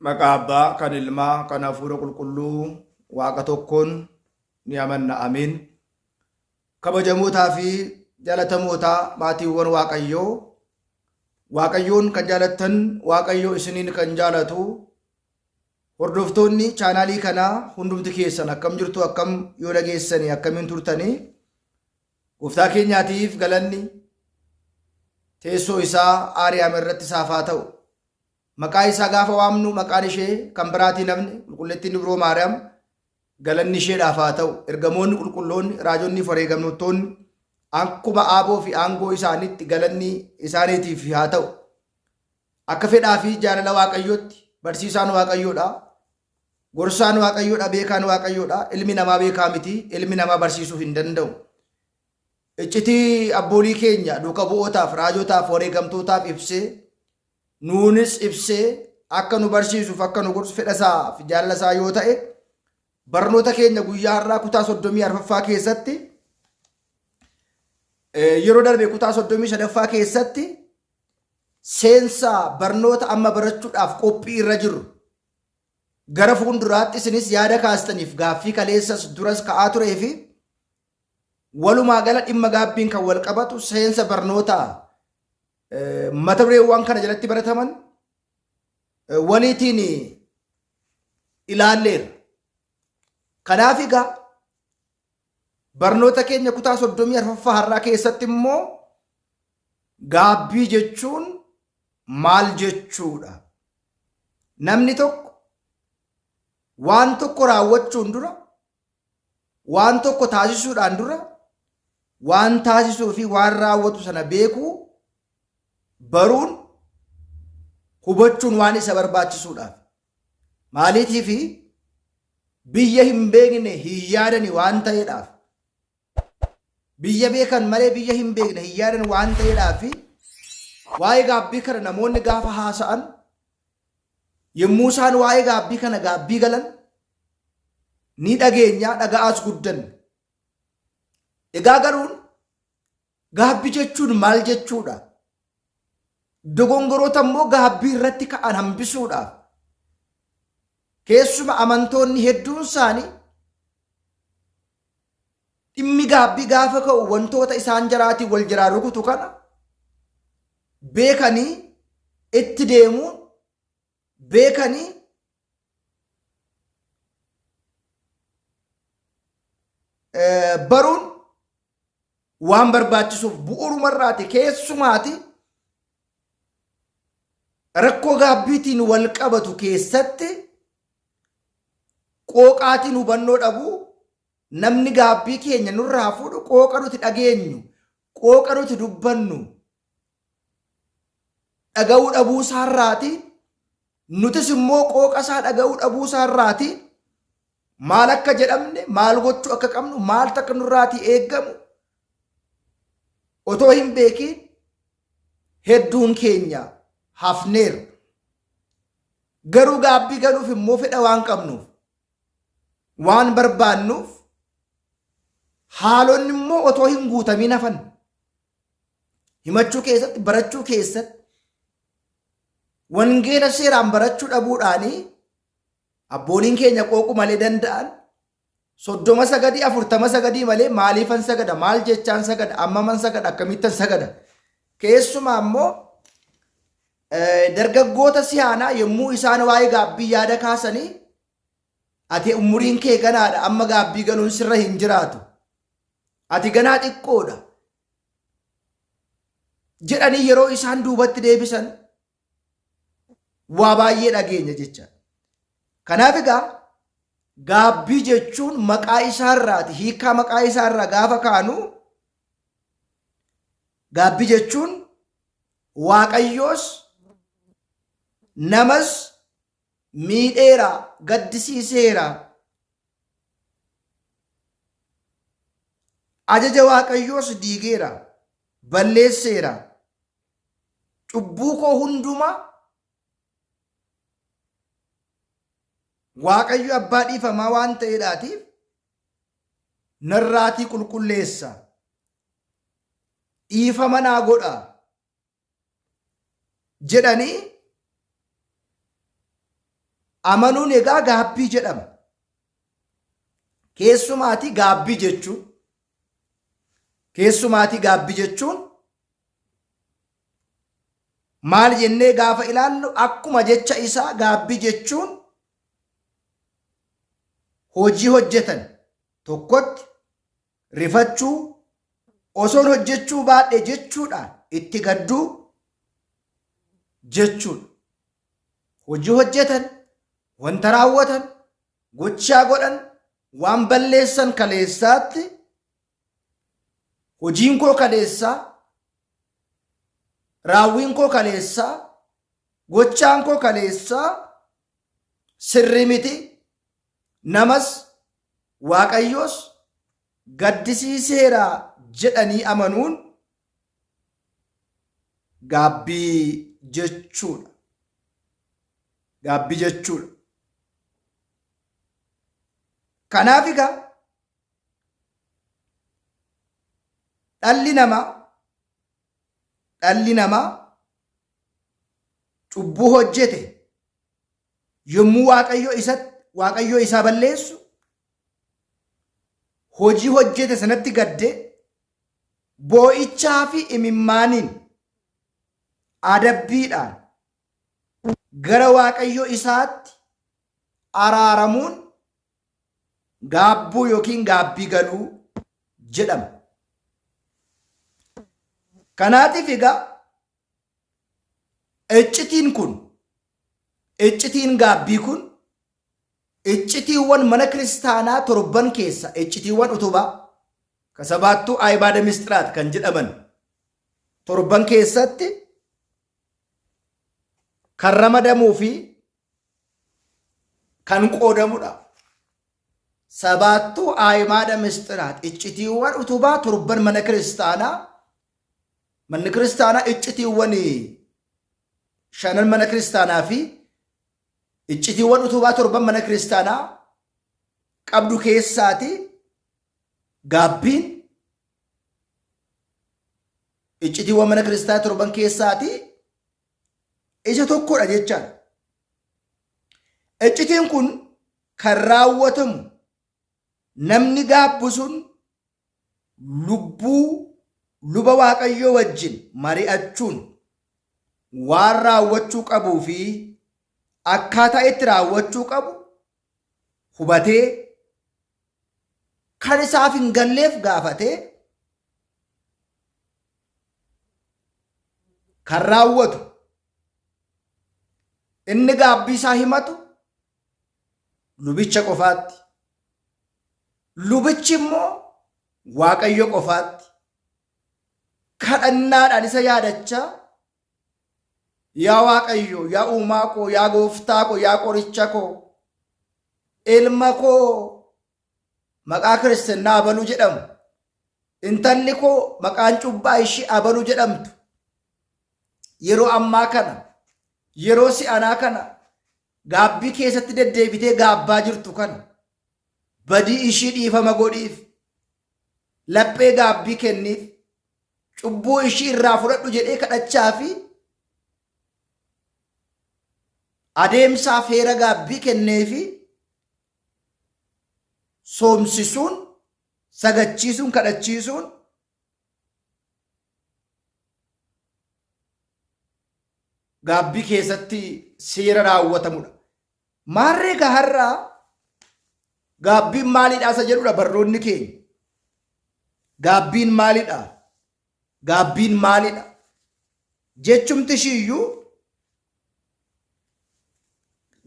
Maqaa Abbaa, kan Ilmaa, kan Hafuura Qulqulluu Waaqa tokkoon ni amanna. Ameen. Kabajamootaa fi jaalatamootaa maatiiwwan Waaqayyoo, Waaqayyoon kan jaalattan, Waaqayyo isiniin kan jaalatu, hordoftoonni chaanaalii kanaa hundumti keessan akkam jirtu, akkam yoo dhageessanii, akkamiin turtanii? Gooftaa keenyaatiif galanni teessoo isaa Aariyaam irratti isaaf haa ta'u. Maqaa isaa gaafa waamnu maqaan ishee kan biraatii namni qulqulleettiin Dubroo Maariyaam galanni isheedhaaf haa ta'u. Ergamoonni qulqulloonni, raajonni fi wareegamtoonni akkuma aaboo fi aangoo isaaniitti galanni isaaniitiif haa ta'u. Akka fedhaa fi jaalala Waaqayyootti barsiisaan Waaqayyoodha. Gorsaan Waaqayyoodha, beekaan Waaqayyoodha. Ilmi namaa beekaa miti, ilmi namaa barsiisuu hin danda'u. Iccitii abboolii keenya duuka bu'ootaaf, raajotaaf, wareegamtootaaf ibsee, nuunis ibsee akka nu barsiisuuf akka nu gorsu fedha isaa fi jaalala isaa yoo ta'e, barnoota keenya guyyaa har'aa kutaa 34ffaa keessatti, yeroo darbe kutaa 33ffaa keessatti seensa barnoota amma barachuudhaaf qophii irra jirru gara fuulduraatti isinis yaada kaastaniif gaaffii kaleessas duras ka'aa turee fi walumaa gala dhimma gaabbiin kan wal qabatu seensa barnoota mata dureewwan kana jalatti barataman waliitiin ilaalleerra. Kanaaf egaa barnoota keenya kutaa 34ffaa har'aa keessatti immoo gaabbii jechuun maal jechuudha? Namni tokko waan tokko raawwachuun dura, waan tokko taasisuudhaan dura, waan taasisuu fi waan raawwatu sana beekuu, baruun, hubachuun waan isa barbaachisuudhaaf. Maaliitiif biyya hin beekne hin yaadani waan ta'eedhaaf. Biyya beekan malee biyya hin beekne hin yaadan waan ta'eedhaaf waa'ee gaabbii kana namoonni gaafa haasa'an, yommuu isaan waa'ee gaabbii kana gaabbii galan ni dhageenya, dhaga'aas guddanne. Egaa garuun gaabbii jechuun maal jechuudha? Dogongoroota immoo gaabbii irratti ka'an hambisuudhaaf keessuma amantoonni hedduun isaanii dhimmi gaabbii gaafa ka'u wantoota isaan jaraatiin wal jaraa rukutu kana beekanii itti deemuun, beekanii baruun waan barbaachisuuf bu'uurumarraati keessumaati rakkoo gaabbiitiin wal qabatu keessatti qooqaatiin hubannoo dhabuu, namni gaabbii keenya nurraa fuudhu qooqa nuti dhageenyu, qooqa nuti dubbannu dhaga'uu dhabuu isaarraati, nutis immoo qooqa isaa dhaga'uu dhabuu isaarraati maal akka jedhamne, maal gochuu akka qabnu, maaltu akka nurraatii eeggamu otoo hin beekiin hedduun keenya hafneerra. Garuu gaabbii galuuf immoo fedha waan qabnuuf, waan barbaannuuf, haalonni immoo otoo hin guutamiin hafan himachuu keessatti, barachuu keessatti, wangeela seeraan barachuu dhabuudhaanii abbooliin keenya qooqu malee danda'an 30 sagadii, 40 sagadii malee maaliifan sagada, maal jechaan sagada, ammaman sagada, akkamittan sagada? Keessumaa immoo dargaggoota siyaanaa yommuu isaan waa'ee gaabbii yaada kaasanii, ati umuriin kee ganaadha, amma gaabbii galuun sirra hin jiraatu, ati ganaa xiqqoodha jedhanii yeroo isaan duubatti deebisan waa baay'ee dhageenya jecha. Kanaaf egaa gaabbii jechuun maqaa isaarraati, hiikaa maqaa isaarraa gaafa kaanu, gaabbii jechuun Waaqayyoos namas miidheera, gaddisiiseera. Ajaja Waaqayyoos diigeera, balleesseera. Cubbuu koo hundumaa Waaqayyo abbaa dhiifamaa waan ta'eedhaatiif narraatii qulqulleessa. Dhiifama naa godha jedhanii Amanuun egaa gaabbii jedhama. Keessumaatii gaabbii jechuun keessumaatii gaabbii jechuun maal jennee gaafa ilaallu akkuma jecha isaa gaabbii jechuun hojii hojjetan tokkotti rifachuu osoon hojjechuu baadhe jechuudhaan itti gadduu jechuudha. Hojii hojjetan, wanta raawwatan, gochaa godhan, waan balleessan kaleessaatti hojiin koo kaleessaa, raawwiin koo kaleessaa, gochaan koo kaleessaa sirrii miti, namas Waaqayyos gaddisiiseera jedhanii amanuun gaabbii jechuudha. Gaabbii jechuudha. Kanaaf egaa dhalli namaa dhalli namaa cubbuu hojjete yommuu Waaqayyo isa Waaqayyo isaa balleessu hojii hojjete sanatti gaddee boo'ichaa fi imimmaaniin adabbiidhaan gara Waaqayyo isaatti araaramuun gaabbuu yookiin gaabbii galuu jedhama. Kanaatiif egaa Iccitiin kun, iccitiin gaabbii kun, iccitiiwwan mana kiristaanaa torban keessa iccitiiwwan utubaa ka sabaattuu Ayibaada Misxiraat kan jedhaman torban keessatti kan ramadamuu fi kan qoodamudha. Sabaattuu Ayimaada Misxiraat iccitiiwwan utubaa torban mana kiristaanaa. Manni kiristaanaa iccitiiwwan shanan mana kiristaanaa fi iccitiiwwan utubaa torban mana kiristaanaa qabdu keessaati gaabbiin iccitiiwwan mana kiristaanaa torban keessaati isa tokkodha jechaadha. Iccitiin kun kan raawwatamu namni gaabbu sun lubbuu luba Waaqayyoo wajjin mari'achuun waan raawwachuu qabuu fi akkaataa itti raawwachuu qabu hubatee kan isaaf hin galleef gaafatee kan raawwatu inni gaabbii isaa himatu lubicha qofaatti. Lubichi immoo Waaqayyo qofaatti. Kadhannaadhaan isa yaadachaa yaa Waaqayyo, yaa uumaa koo, yaa gooftaa koo, yaa qoricha koo, ilma koo maqaa kiristinnaa abaluu jedhamu, intalli koo maqaan cubbaa ishii abaluu jedhamtu, yeroo ammaa kana, yeroo si'anaa kana gaabbii keessatti deddeebitee gaabbaa jirtu kana badii ishii dhiifama godhiif, laphee gaabbii kenniif, cubbuu ishii irraa fudhadhu jedhee kadhachaa fi adeemsaaf heera gaabbii kenneefi soomsisuun, sagachiisuun, kadhachiisuun gaabbii keessatti seera raawwatamudha. Maarree egaa har'a gaabbiin maalidha isa jedhudha barnoonni keenya. Gaabbiin maalidha? Gaabbiin maalidha? Jechumti ishiiyyuu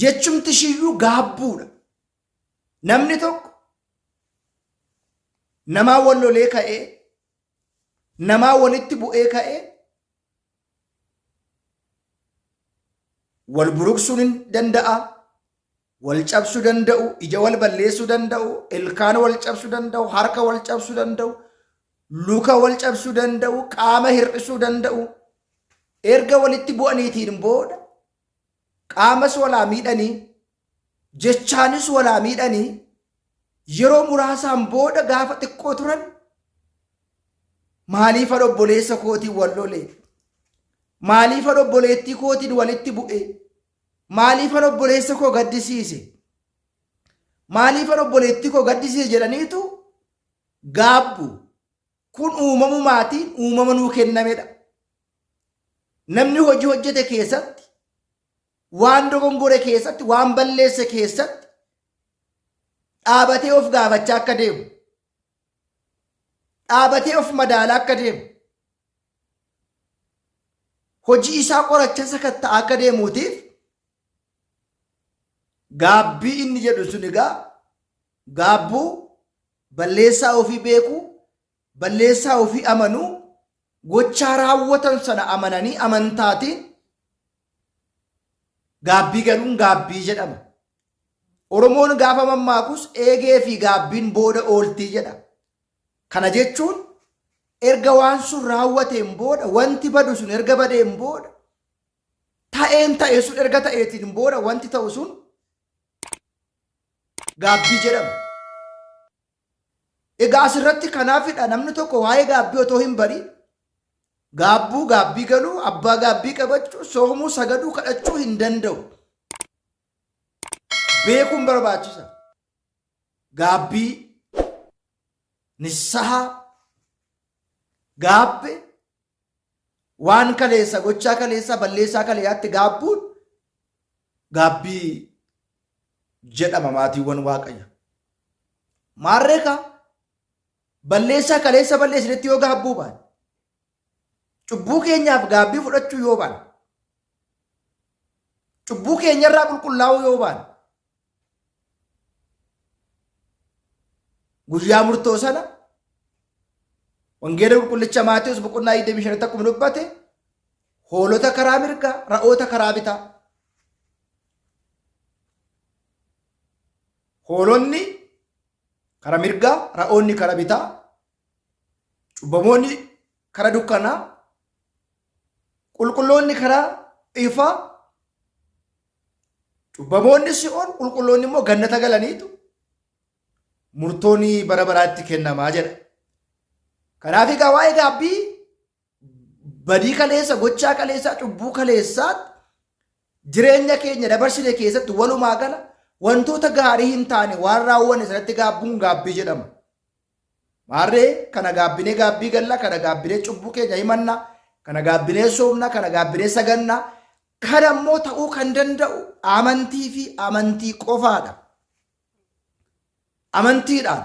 jechumti ishiiyyuu gaabbuudha. Namni tokko namaa wal lolee ka'ee namaa walitti bu'ee ka'ee wal buruqsuu ni danda'a, wal cabsuu danda'u, ija wal balleessuu danda'u, ilkaan wal cabsuu danda'u, harka wal cabsuu danda'u, luka wal cabsuu danda'u, qaama hir'isuu danda'u. Erga walitti bu'aniitiin booda qaamas walaa miidhanii, jechaanis walaa miidhanii yeroo muraasaan booda gaafa xiqqoo turan maaliifan obboleessa kootiin wal lole? Maaliifan obboleettii kootiin walitti bu'e? Maaliifan obboleessa koo gaddisiise? Maaliifan obboleettii koo gaddisiise jedhaniitu gaabbu. Kun uumamumaatiin uumama nuu kennamedha. Namni hojii hojjete keessatti, waan dogongore keessatti, waan balleesse keessatti dhaabatee of gaafachaa akka deemu, dhaabatee of madaalaa akka deemu, hojii isaa qoracha sakatta'aa akka deemuutiif gaabbii inni jedhu sun egaa gaabbuu balleessaa ofii beekuu, balleessaa ofii amanuu, gochaa raawwatan sana amananii amantaatiin gaabbii galuun gaabbii jedhama. Oromoon gaafa mammaakus eegee fi gaabbiin booda ooltii jedha. Kana jechuun erga waan sun raawwateen booda wanti badu sun erga badeen booda ta'een ta'e sun erga ta'eetiin booda wanti ta'u sun gaabbii jedhama. Egaa asirratti kanaafidha namni tokko waa'ee gaabbii otoo hin bariin gaabbuu, gaabbii galuu, abbaa gaabbii qabachuu, soomuu, sagaduu, kadhachuu hin danda'u. Beekuun barbaachisa. Gaabbii, nissaha, gaabbe, waan kaleessa, gochaa kaleessaa, balleessaa kaleessaatti gaabbuun gaabbii jedhama maatiiwwan Waaqayyo. Maarree kaa balleessaa kaleessa balleessinetti yoo gaabbuu baane, cubbuu keenyaaf gaabbii fudhachuu yoo baane, cubbuu keenyarraa qulqullaa'uu yoo baane, guyyaa murtoo sana Wangeela qulqullicha Maatewos boqonnaa 25 akkuma dubbate hoolota karaa mirgaa, ra'oota karaa bitaa. Hoolonni kara mirgaa, ra'oonni kara bitaa, cubbamoonni kara dukkanaa, qulqulloonni karaa ifaa, cubbamoonni si'oon, qulqulloonni immoo gannata galaniitu murtoon bara baraatti kennamaa jedha. Kanaaf egaa waa'ee gaabbii badii kaleessa, gochaa kaleessaa, cubbuu kaleessaatti jireenya keenya dabarsine keessatti walumaa gala wantoota gaarii hin taane waan raawwanne sanatti gaabbuun gaabbii jedhama. Maarree kana gaabbinee gaabbii galla, kana gaabbinee cubbuu keenya himanna, kana gaabbinee soomna, kana gaabbinee saganna. Kana immoo ta'uu kan danda'u amantii fi amantii qofaadha. Amantiidhaan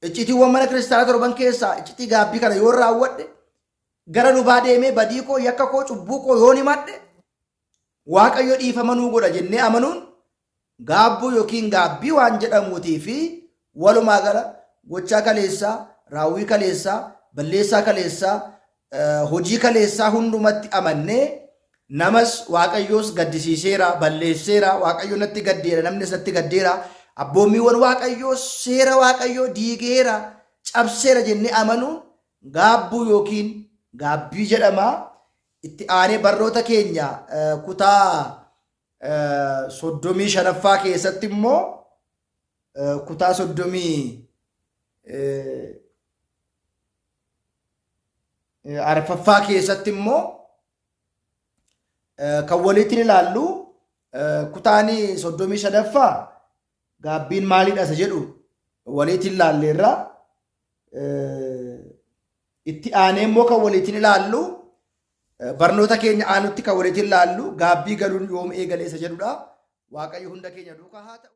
icciitiiwwan mana kiristaanaa torban keessaa icciitii gaabbii kana yoo raawwadhe gara lubaa deemee badii koo yakka koo cubbuu koo yoon himadhe Waaqayyo dhiifama nuu godha jennee amanuun gaabbuu yookiin gaabbii waan jedhamuutii fi walumaa gala gochaa kaleessaa, raawwii kaleessaa, balleessaa kaleessaa, hojii kaleessaa hundumatti amannee namas Waaqayyoos gaddisiiseera, balleesseera, Waaqayyo natti gaddeera, namnis natti gaddeera, abboommiiwwan Waaqayyoo, seera Waaqayyoo diigeera, cabseera jennee amanuun gaabbuu yookiin gaabbii jedhama. Itti aanee barnoota keenya kutaa 35ffaa keessatti immoo kutaa 34ffaa keessatti immoo kan walitti ilaallu kutaan 35ffaa gaabbiin maalidha isa jedhu walitti ilaalleerra. Itti aanee immoo kan walitti ilaallu barnoota keenya aanutti kan walitti ilaallu gaabbii galuun yoom eegale isa jedhudha. Waaqayyo hunda keenya duukaa haa ta'u.